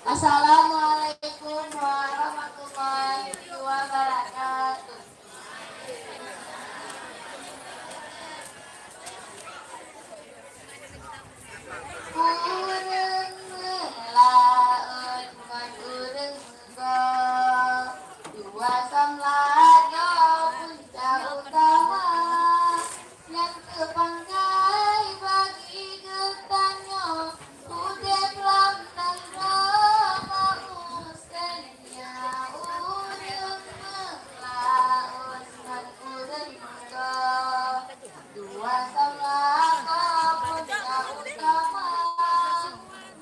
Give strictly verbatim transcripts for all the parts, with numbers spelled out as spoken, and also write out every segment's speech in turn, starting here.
Assalamualaikum warahmatullahi wabarakatuh. Ureuëng meulaôt ngon ureuëng meugo, dua samlagoe punca utama. Nyang teupangkai bagi geutanyoe udeb lam nanggroe manusia, ureuëng meulaôt ngon ureuëng meugo. Dua samlagoe punca utama.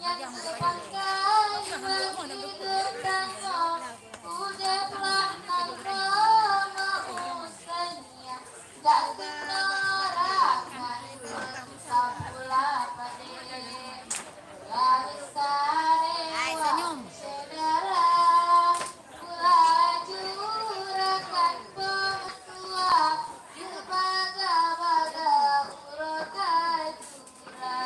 Nyang teupangkai bagi geutanyoe udeb lam nanggroe manusia. Jak keunoe rakan, sampula padé. Garis saréwa syedara, pulaju rakan peutua, geubaga-baga uroe tajura.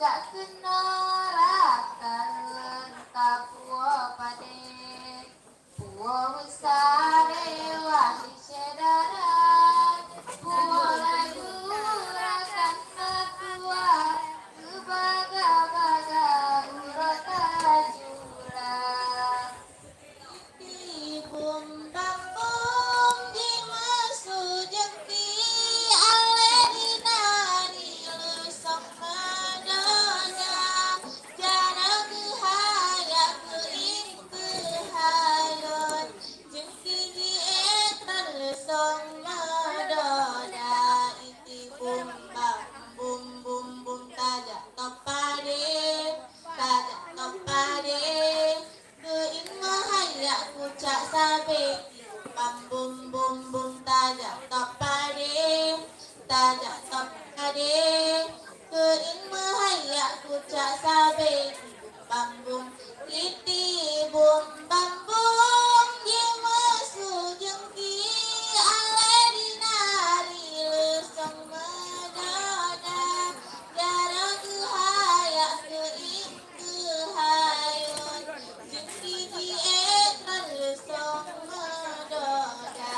Jak keunoe rakan, tapuwoe padé. Puwoe saréwa syedara, puwoe laju rakan meutua, geubaga-baga uroe tajura. Tibum bambum jimeusu jeungki, alé dinari leusong meudoda, jaroe geuhayat keuieng keuhayot. Jeungki jiék ngon leusong meudoda, itibum bambum bum bum, tajak top padé, tajak top padé. Keuieng meuhayat kucak sabé, bambum bum bum, tajak top padé, tajak top padé. Keuieng meuhayat kucak sabé, bambum, itibum bambum jimeusu jeungki, alé dinari leusong meudoda, jaroe geuhayat keuieng keuhayot. Jeungki jiék ngon leusong meudoda,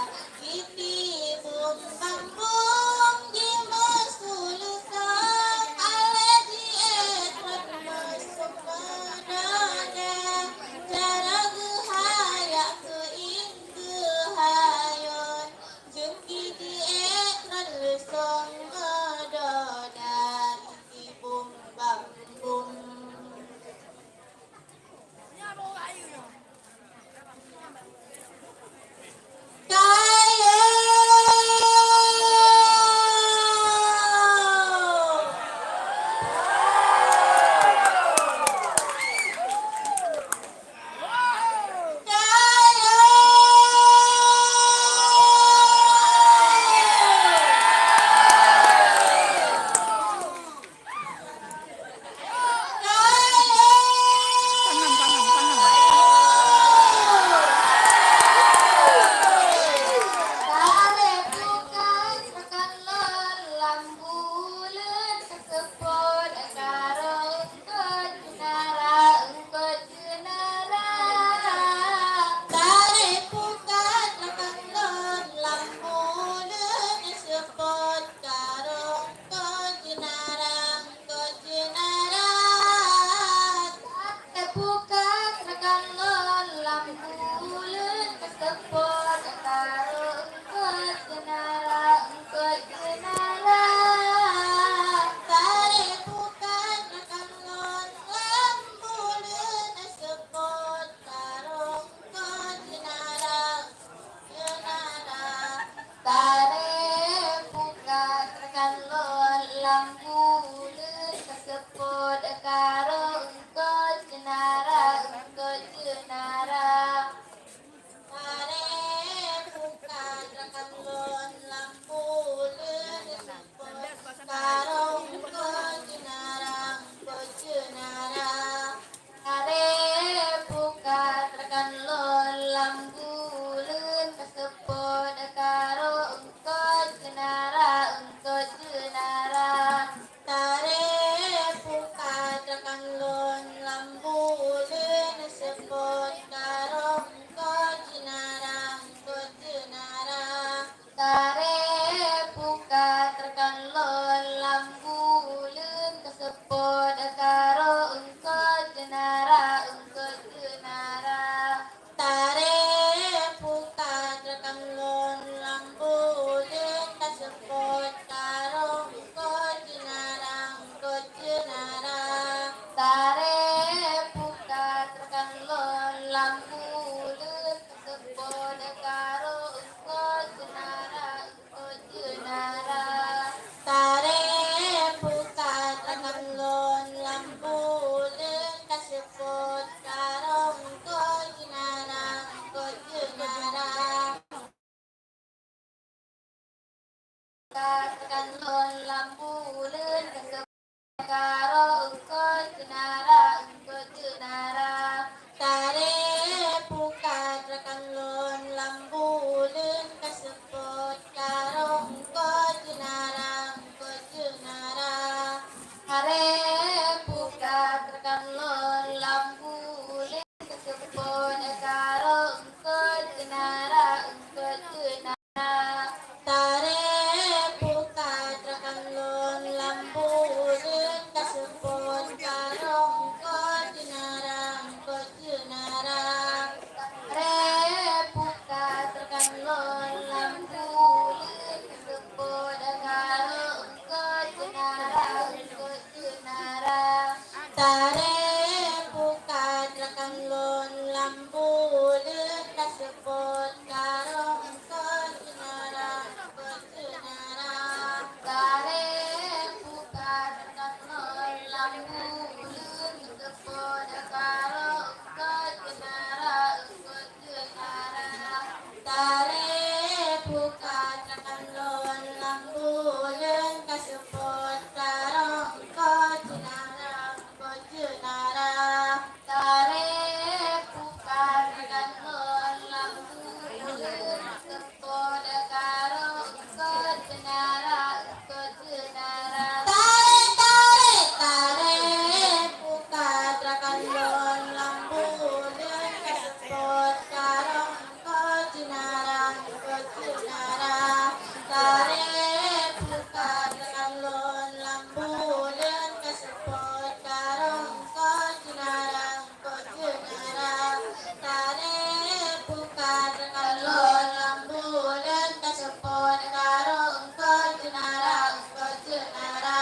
Peuet karo eungkôt jeunara, eungkôt jeunara. Tarek pukat rakan lôn lam buleuen ka seupôt karo eungkôt jeunara, eungkôt jeunara. Tarek pukat rakan lôn lam buleuen ka seupôt karo eungkôt jeunara, eungkôt jeunara. Tarek pukat rakan lôn lam buleuen ka seupôt karo eungkôt jeunara, eungkôt jeunara. Pukat rakan lôn lam buleuen ka seupôt karo eungkôt jeunara, eungkôt jeunara. Tarek pukat rakan lôn lam buleuen ka seupôt karo eungkôt jeunara, eungkôt jeunara. Tarek pukat rakan lôn lam buleuen ka seupôt karo eungkôt jeunara, eungkôt jeunara. Tarek pukat rakan lôn lam buleuen ka seupôt karo eungkôt jeunara, eungkôt jeunara. Tarek pukat rakan lôn lam buleuen ka seupôt karo eungkôt jeunara, eungkôt jeunara. Tarek pukat rakan lôn lam buleuen ka seupôt karo eungkôt jeunara, eungkôt jeunara. Tarek pukat rakan lôn lam buleuen ka seupôt karo eungkôt jeunara, eungkôt jeunara. Tarek pukat rakan lôn lam buleuen ka seupôt karo eungkôt jeunara, eungkôt jeunara. Tarek pukat rakan lôn lam buleuen ka seupôt karo eungkôt jeunara, eungkôt jeunara. Tarek, tarek, tarek pukat rakan lôn lam buleuen ka seupôt karo eungkôt jeunara, eungkôt jeunara. Tarek pukat rakan lôn lam buleuen ka seupôt karo eungkôt jeunara, eungkôt jeunara. Tarek pukat rakan lôn lam buleuen ka seupôt karo eungkôt jeunara, eungkôt jeunara.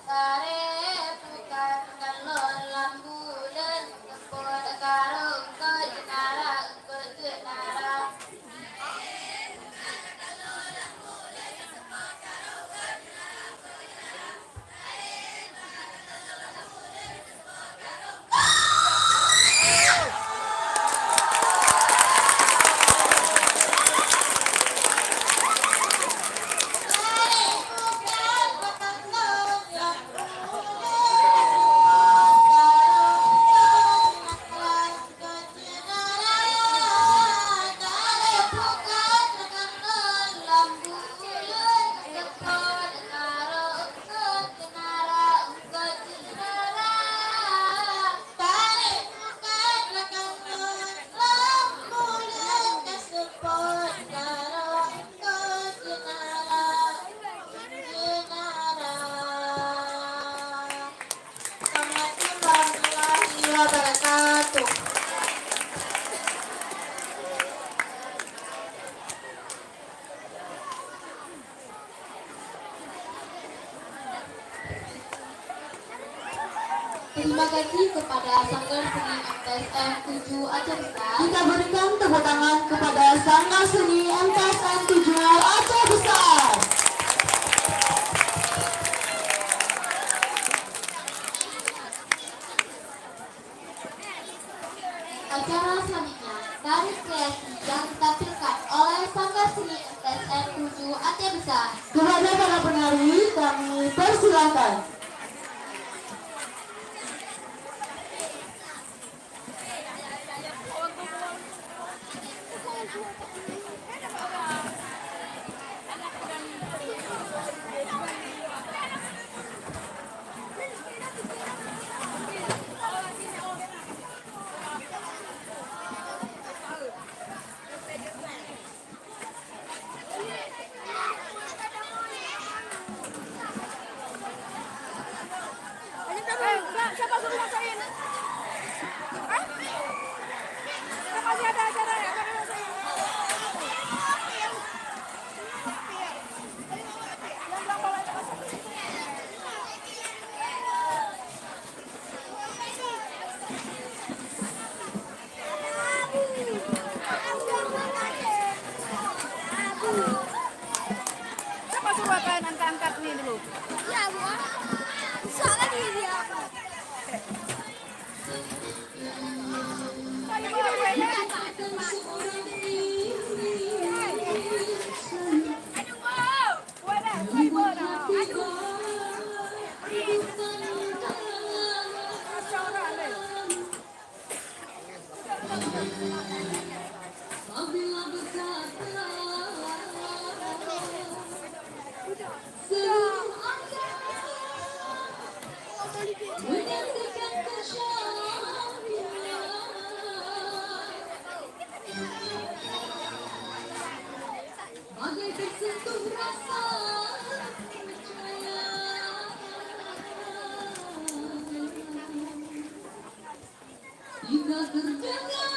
Tarek pukat rakan lôn lam buleuen ka seupôt karo eungkôt jeunara, eungkôt jeunara. Assalamualaikum warahmatullahi wabarakatuh. Terima kasih kepada Sanggar Seni M T S N tujuh Aceh Besar. Kita berikan tepuk tangan kepada Sanggar Seni M T S N tujuh Aceh Besar. Acara selanjutnya, tari kreasi yang ditampilkan oleh Sanggar Seni M T S N tujuh Aceh Besar. Kepada para penari, kami persilakan. Menyaksikan kesyahidnya, bagai tersentuh rasa percaya. Kita terdengar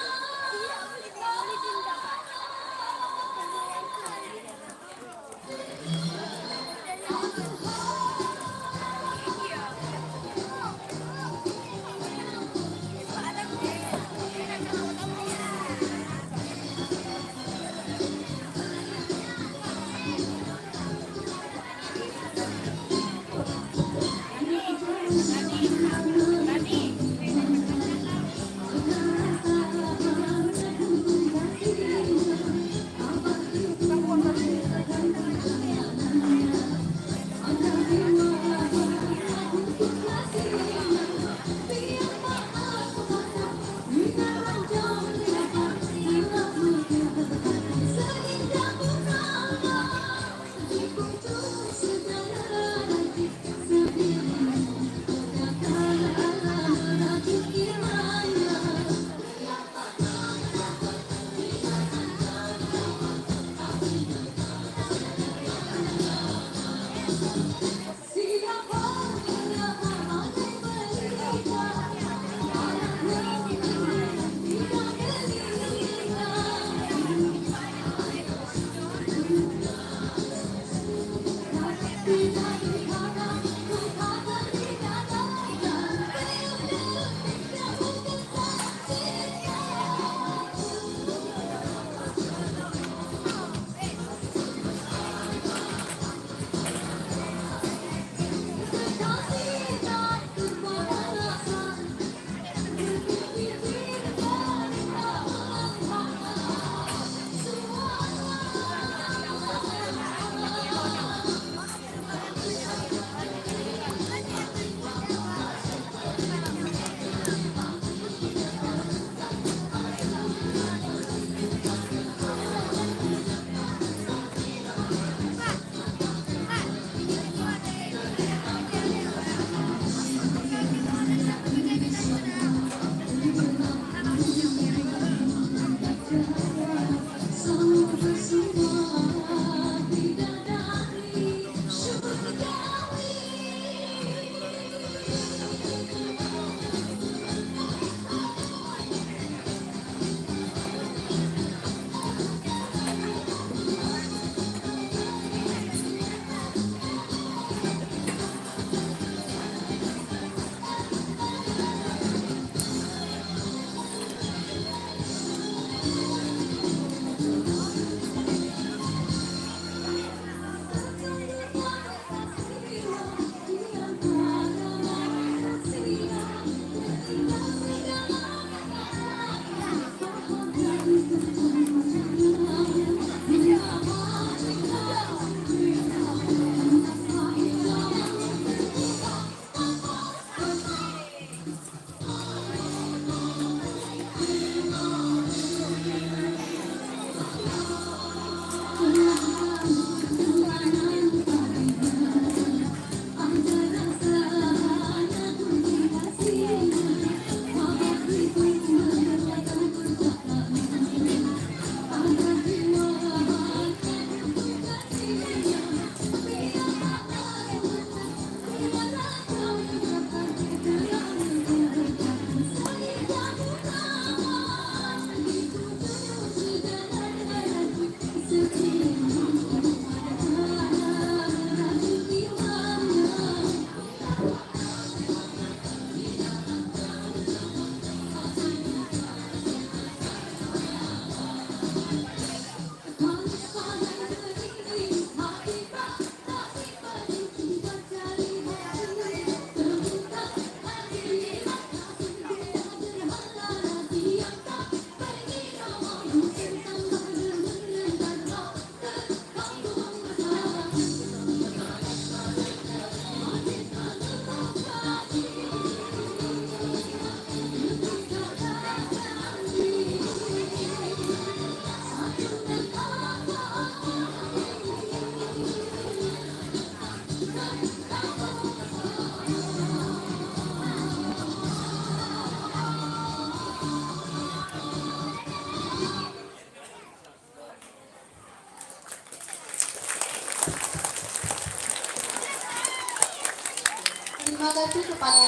Terima kasih kepada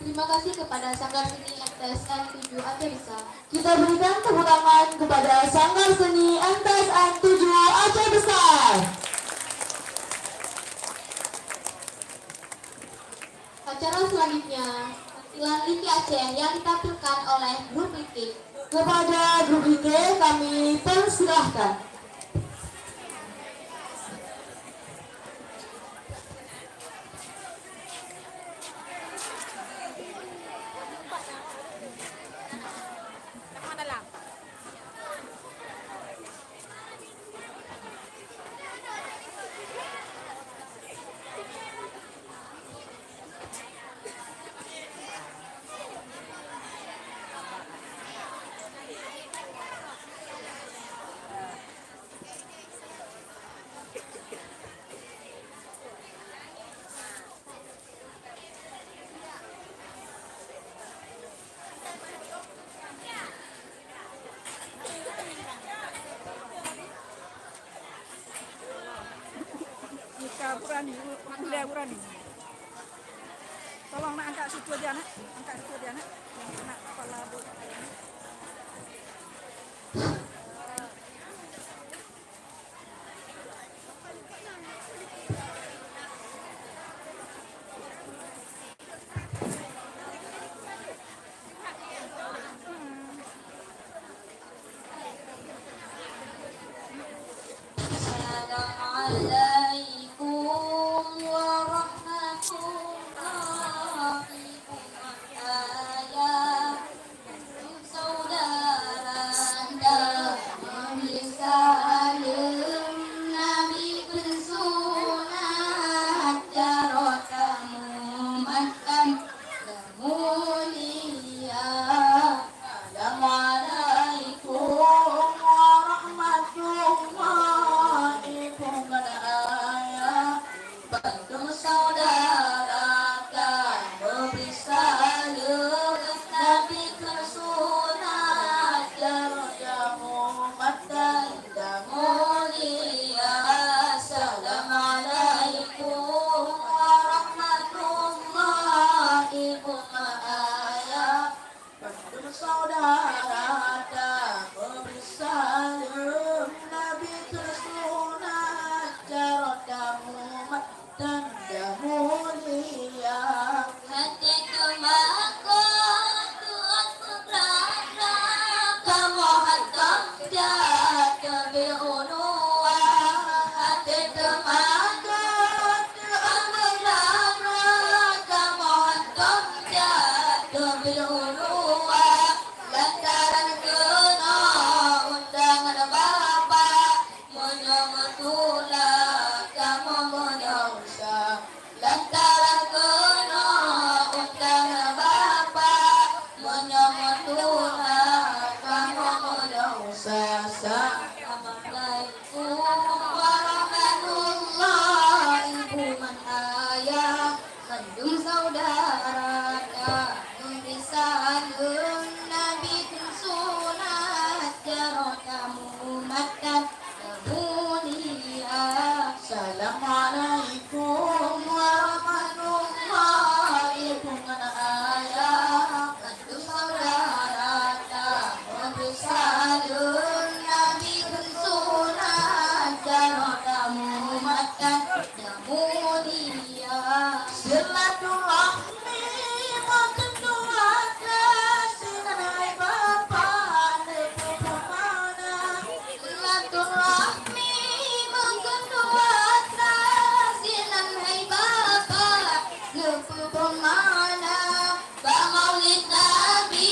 Terima kasih kepada Sanggar Seni M T S N tujuh Aceh Besar. Kita berikan tepuk tangan kepada Sanggar Seni M T S N tujuh Aceh Besar. Acara selanjutnya, penampilan Lingkih Aceh yang ditampilkan oleh grup Lingkih. Kepada grup Lingkih kami persilahkan. Ika Burani, Mulia Burani. Tolong nak angkat situ aja, nak. Angkat situ aja, nak. Yang kena kepala bu. Assalamualaikum warahmatullahi wabarakatuh. Saudara, dah meunyeusai lom Nabi peusunat jaroe tamu mantong mulia. Assalamualaikum warahmatullahi wabarakatuh. Bandum saudara ka meubri saleuem, Nabi keu sunat jaroe tamu mantong mulia. Assalamualaikum warahmatullahi wabarakatuh. Bandum saudara ka meubri saleuem, Nabi keu sunat jaroe tamu mantong mulia. Até teumakot Tuhan meurara, kamoe hantom jak teubiet uluwa. Até teumakot Tuhan meurara, kamoe hantom jak teubiet uluwa. Lantaran keunoe undangan Bapak, meunyoe meutulak kamoe meudesya. Lantaran keunoe undangan Bapak, meunyoe meutulak kamoe meudesya. Assalamualaikum warahmatullahi wabarakatuh. Ayah, bandum saudara ka meubri saleuem, Nabi keu sunat jaroe tamu mantong mulia. Assalamualaikum warahmatullahi wabarakatuh. Ayah, bandum saudara ka meubri saleuem, Nabi keu sunat jaroe tamu mantong mulia. Silaturahmi meukeunong atra sinan hai Bapak neupeupumanö. Silaturahmi meukeunong atra sinan hai Bapak neupeupumanö. Bak Maulid Nabi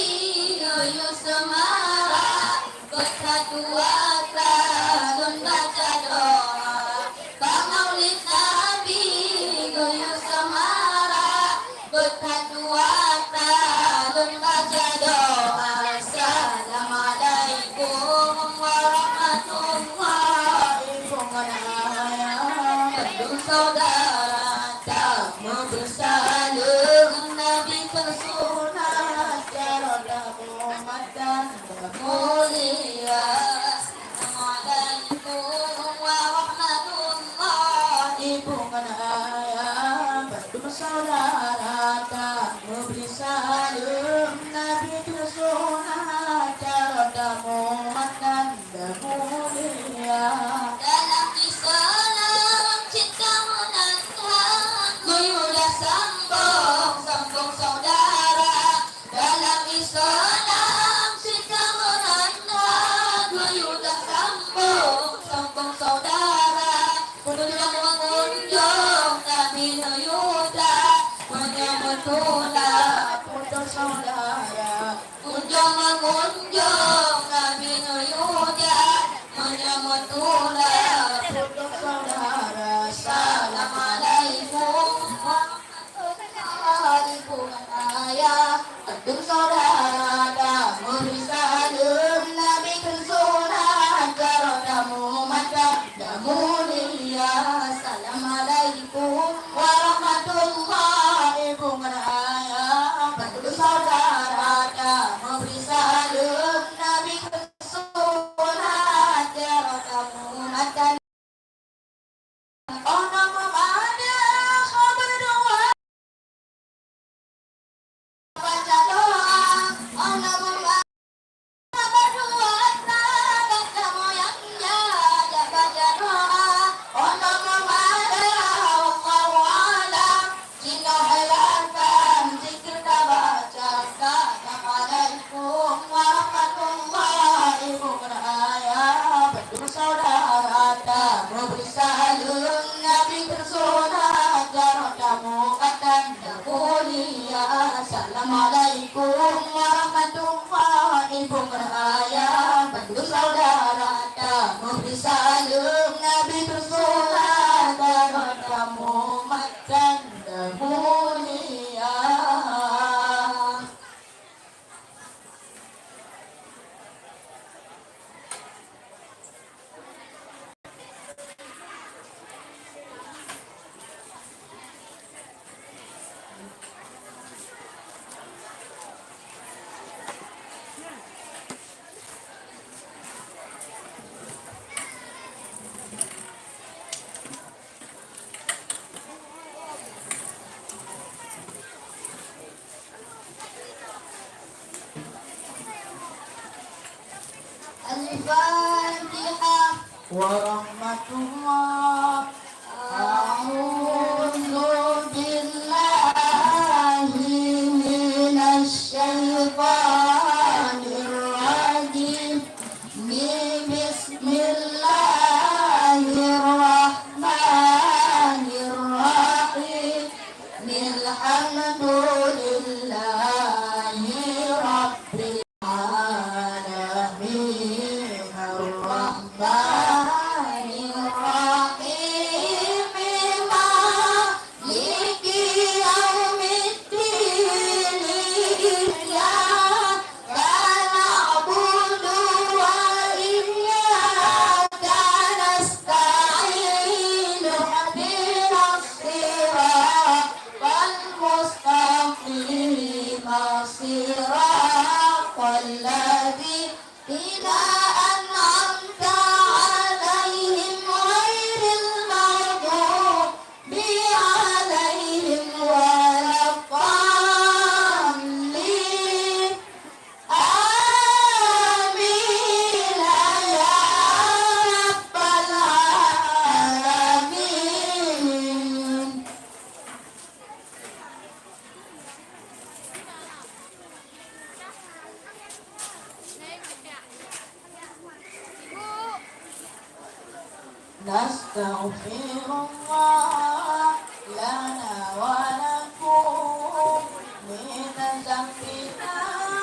Dua kali lôn baca doa, bak Maulid Nabi geuyue seumarak. Beukat dua kali lôn baca doa, Assalamualaikum warahmatullahi wabarakatuh. Bandum saudara tameubri saleuem, Nabi teusunat jaroe tamumat dan mulia. Assalamualaikum warahmatullahi wabarakatuh. Ibu ngon ayah, bandum saudara tameubri saleuem, Nabi teusunat jaroe tamumat dan mulia. Dalam Islam cit ka meunan, geuyue sambong, sambong saudara. Dalam Islam cit ka meunan, geuyue sambong, sambong saudara. Kunjong meungunjong Nabi neuyue that, meunyoe meutulah putroe saudara. Kunjong meungunjong Nabi neuyue that, meunyoe meutulah putroe saudara. Assalamualaikum warahmatullahi wabarakatuh. Ibu ngon ayah, bandum saudara tameubri saleuem, Nabi teusunat jaroe tamumat dan mulia. Assalamualaikum warahmatullahi wabarakatuh. Ibu ngon ayah, bandum saudara tameubri saleuem, Nabi teusunat jaroe tamumat dan Jinoe heulakan zikir tabaca, Assalamualaikum warahmatullahi wabarakatuh. Bandum saudara tameubri saleuem, Nabi teusunat jaroe tamumat dan mulia. Assalamualaikum warahmatullahi wabarakatuh. Bandum saudara tameubri saleuem, Nabi teusunat jaroe tamumat dan mulia. Al-Fatihah. Warahmatullah. A'udzu billahi minasy syaithanir rajim. Bismillahirrahmanirrahim. Alhamdulillahi rabbil alamin. Arrahmanirrahim. Maliki yaumiddin. Iyyaka na'budu wa iyyaka nasta'in. Ihdinas siratal mustaqim. Siratal ladzina an'amta 'alaihim ghairil maghdubi 'alaihim waladdallin. Amin ya rabbal alamin. نستغفر الله لنا ولكم من ذنبنا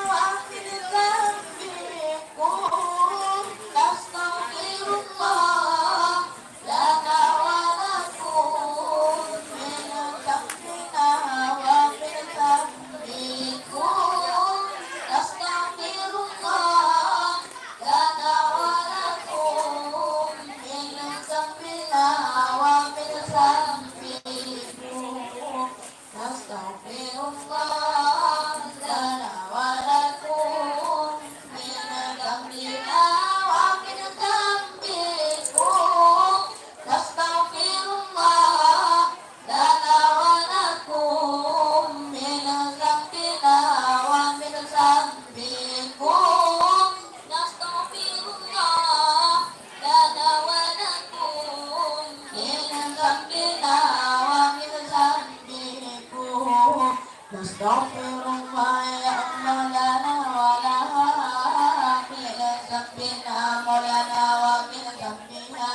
ومن ذنبكم. ذنبنا مولانا ومن ذنبها.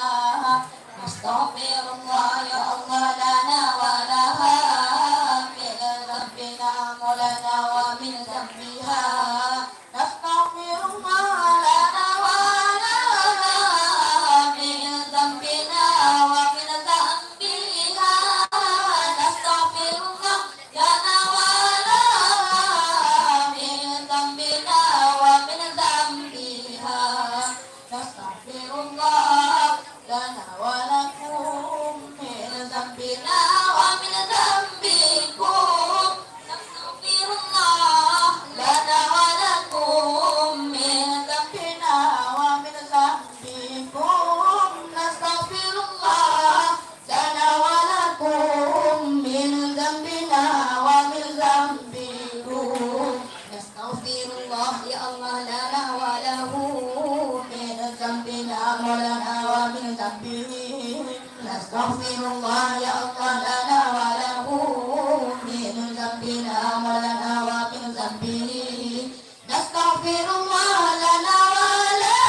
نستغفر الله يا الله لنا ولها من ذنبنا مولانا ومن ذنبها. نستغفر الله لنا ولها من ذنبنا ومن ذنبها. نستغفر الله لنا ولها من ذنبنا ومن ذنبها. نستغفر الله لنا ولكم من ذنبنا ومن ذنبكم. نستغفر الله لنا ولكم من ذنبنا ومن ذنبكم. نستغفر الله لنا ولكم من ذنبنا ومن ذنبكم. نستغفر الله يا الله لنا وله من ذنبنا مولانا ومن ذنبه. نستغفر الله يا الله لنا وله من ذنبنا مولانا ومن ذنبه. نستغفر الله لنا وله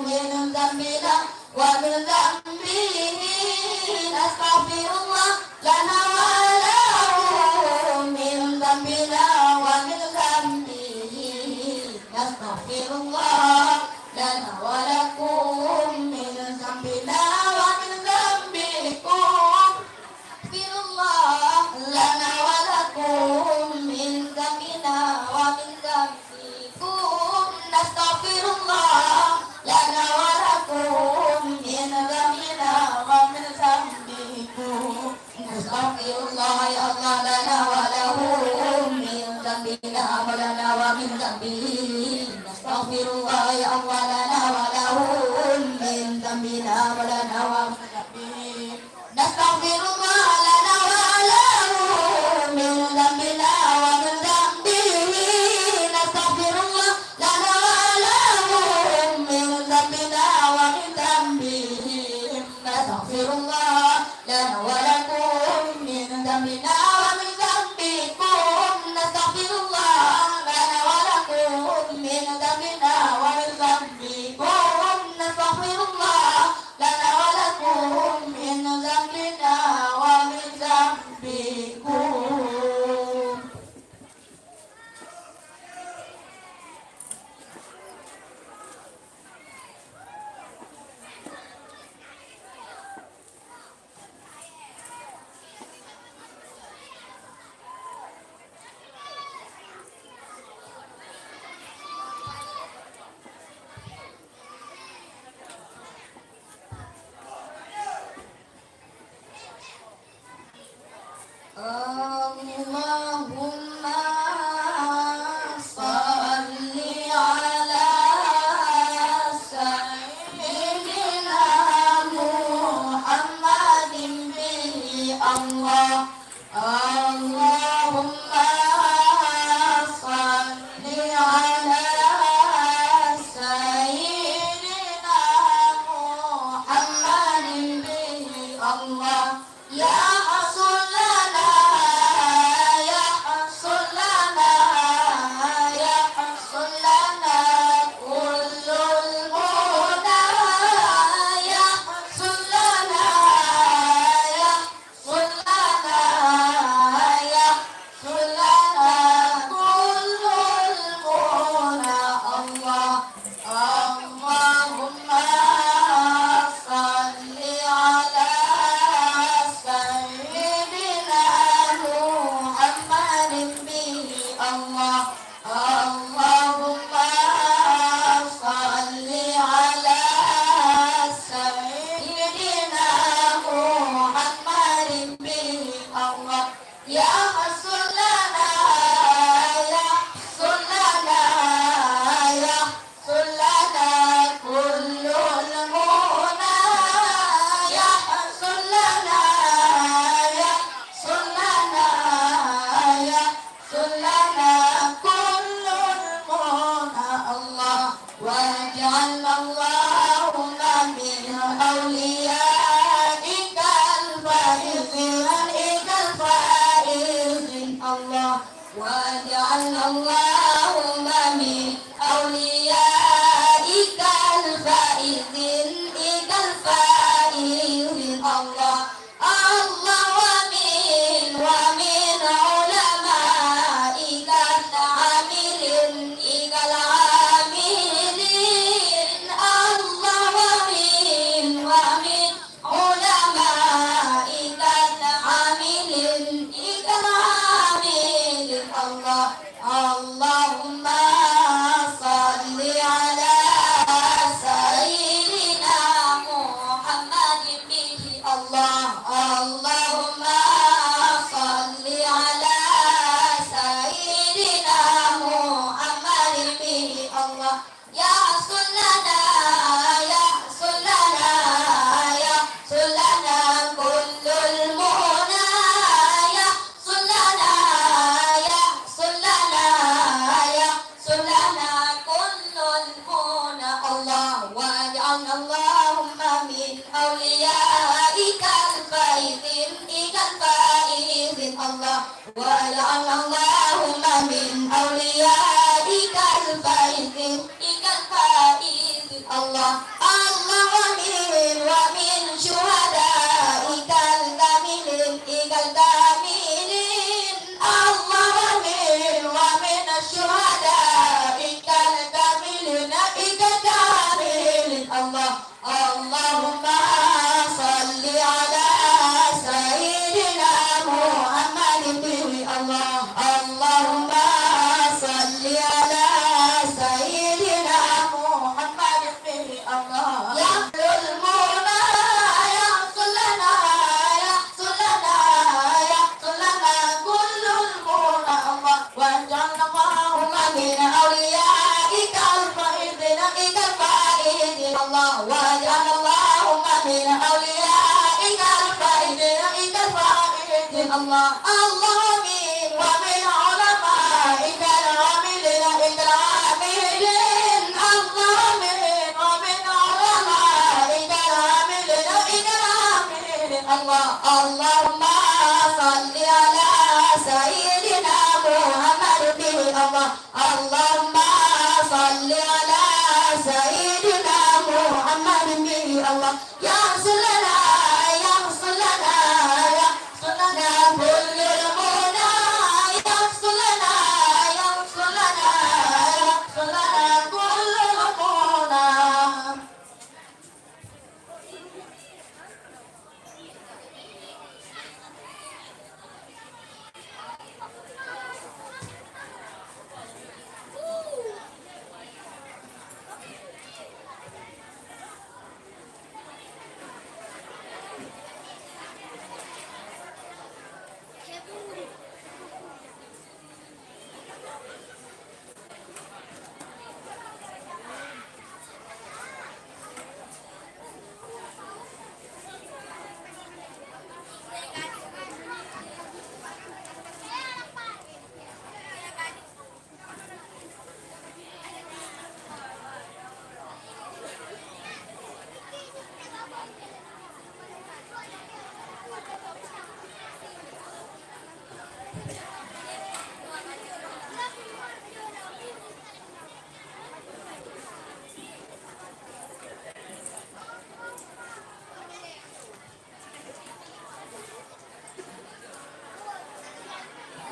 من ذنبنا ومن ذنبه. نستغفر الله لنا وله من ذنبنا ومن ذنبه. نستغفر الله لنا ولكم من ذنبنا ومن ذنبكم. نستغفر الله لنا ولكم من ذنبنا ومن ذنبكم. نستغفر الله لنا ولكم من ذنبنا ومن ذنبكم. نستغفر الله يا الله لنا ولهم من ذنبنا مولانا ومن ذنبه. نستغفر الله يا الله لنا ولهم من ذنبنا مولانا ومن ذنبه. نستغفر الله لنا ولهم من ذنبنا ومن ذنبه. نستغفر الله لنا ولهم من ذنبنا ومن ذنبهم. نستغفر الله لنا ولكم من ذنبنا ومن ذنبكم. نستغفر الله لنا ولكم من ذنبنا ومن ذنبكم. نستغفر الله لنا ولكم من ذنبنا ومن ذنبكم. اللهم صل على سيدنا محمد به الله. اللهم صل على سيدنا محمد به الله. يحصل لنا، يحصل لنا، يحصل لنا كل المنى. يحصل لنا، يحصل لنا، يحصل لنا كل المنى. الله، اللهم صل على سيدنا محمد به الله. اللهم صل على سيدنا محمد به الله. يحصل لنا، يحصل لنا، يحصل لنا كل المنى. يحصل لنا، يحصل لنا، يحصل لنا كل المنى. الله. واجعلنا اللهم من أوليائك الفائزين، الفائزين. الله. واجعلنا اللهم من أوليائك يحصل لنا، يحصل لنا، يحصل لنا كل المنى. يحصل لنا، يحصل لنا، يحصل لنا كل المنى. الله، واجعلنا اللهم من أوليائك الفائزين، الفائزين. الله، واجعلنا اللهم من أوليائك الفائزين، الفائزين. الله، اللهم آمين. ومن شهدائك الكاملين، الكاملين. اللهم آمين. ومن شهدائك الكاملين، الكاملين. الله، اللهم صل على سيدنا محمد به. الله، اللهم صل على سيدنا محمد به. الله، يا ذا المنى، يا سلنا، يا سلنا، يا سلنا كل المنى. الله، واجعلنا اللهم من أوليائك الفائزين، الفائزين. الله، واجعلنا اللهم من أوليائك الفائزين، الفائزين. الله، اللهم آمين. ومن علمائك العاملين، العاملين. اللهم آمين. ومن علمائك العاملين، العاملين. الله، اللهم صل على سيدنا محمد به. الله، اللهم صل على سيدنا محمد به. الله، يا سلنا، يا سلنا، يا سلنا كل المنى. يا سلنا، يا سلنا، يا سلنا كل المنى.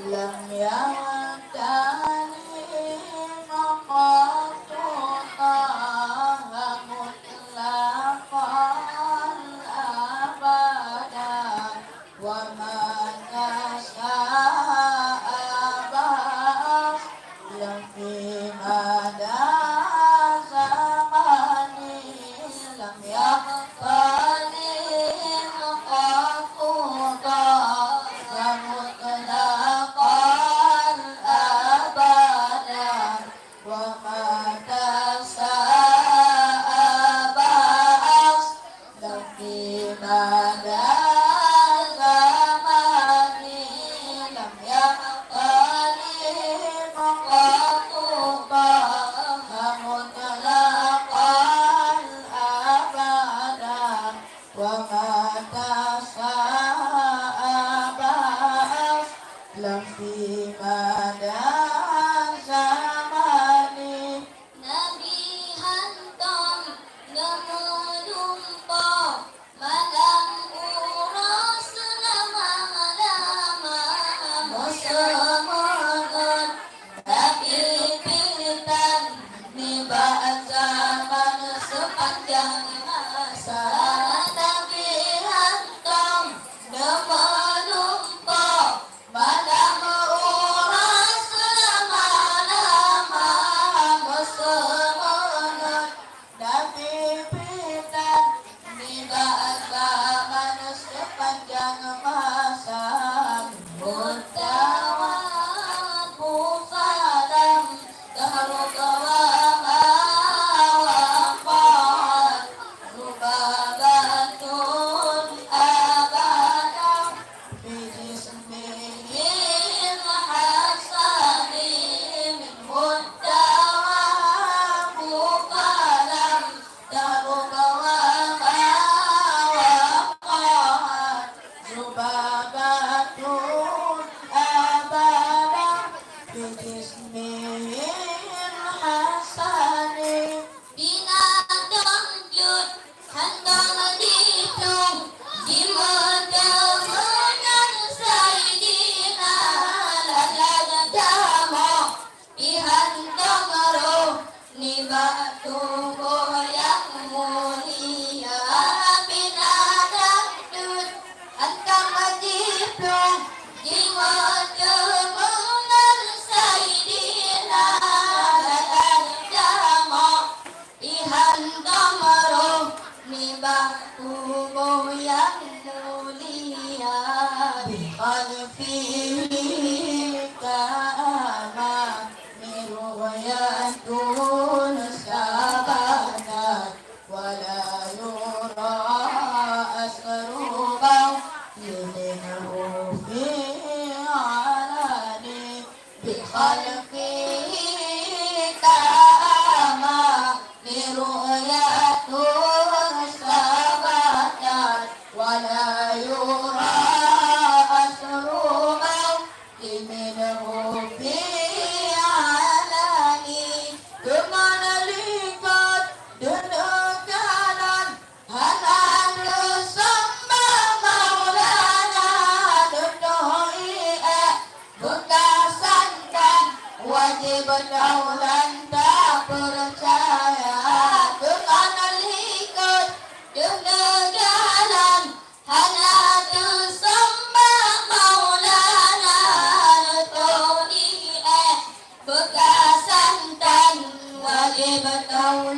لم يبتلهم قط طه مطلقا أبدا، وما تشاء أبدا في مدى زمن. لم يبتلهم قط طه مطلقا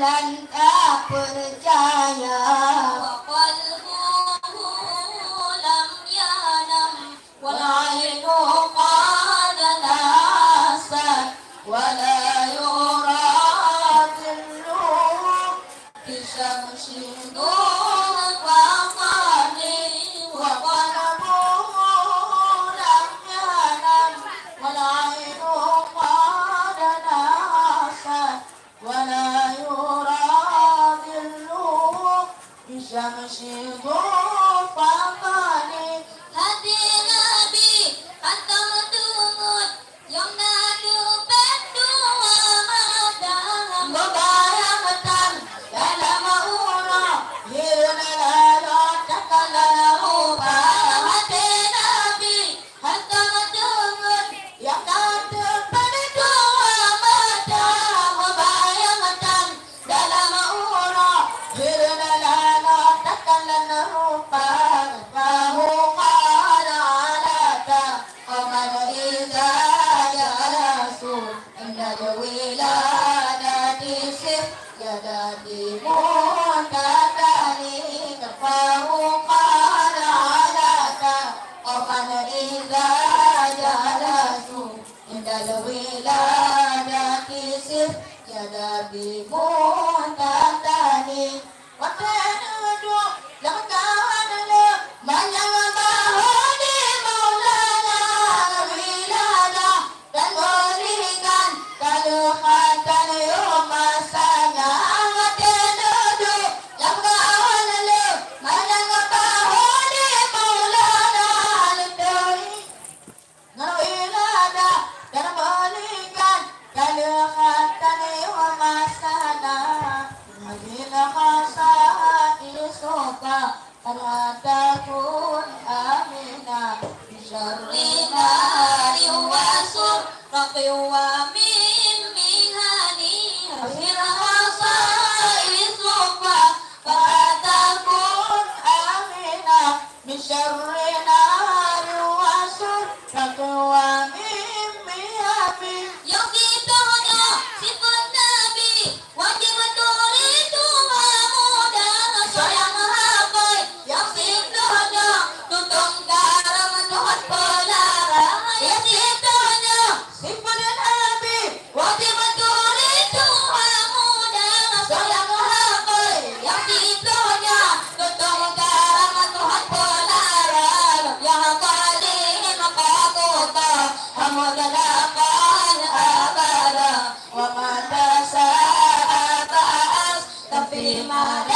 dan tak percaya. وقلبه لم ينم والعين قد ناست ولا يرى ظله بشمس ضحاها وقلبه لم ينم والعين قد ناست ولا يرى ظله بشمس ضحاها. Até Nabi hantom teungeut, nyang na teupéh dua mata. Meubayang tan dalam uroe, hireuen lalot takalon rupa. Até Nabi hantom teungeut, nyang na teupéh dua mata. Meubayang tan dalam uroe, hireuen lalot takalon rupa. Fahuqa alata, qaman idza jalasu, indal wiladati sif yadati muntatani. Fahuqa alata, qaman idza jalasu, indal wiladati sif yadati muntatani. Watée neuduek lam kawan lé, manyang bahô di Maulana wiladah dan berikan kaleuhatan yôh masa nyan. Watée neuduek lam kawan lé, manyang bahô di Maulana leutohi ngon wiladah dan meuninggai, ka lheueh that tanyoe masa na. Adil khasa Yusufa, la takun amina, min syarri nari wa sur, raqi wa min mihani. Adil khasa Yusufa, la takun amina, min syarri nari wa sur, raqi wa min mihani. Nyang siploh nyoe sifeuet Nabi, wajéb turi tuha muda, soe nyang hafai. Nyang siploh nyoe tutong garam Tuhan peulara. Nyang siploh nyoe sifeuet Nabi, wajéb turi tuha muda, soe nyang hafai. Nyang siploh nyoe tutong garam Tuhan peulara. Nyang paléng meukaku-kaku, hamut dan aman abada. Wa mata sa'a ba'as, tapi mara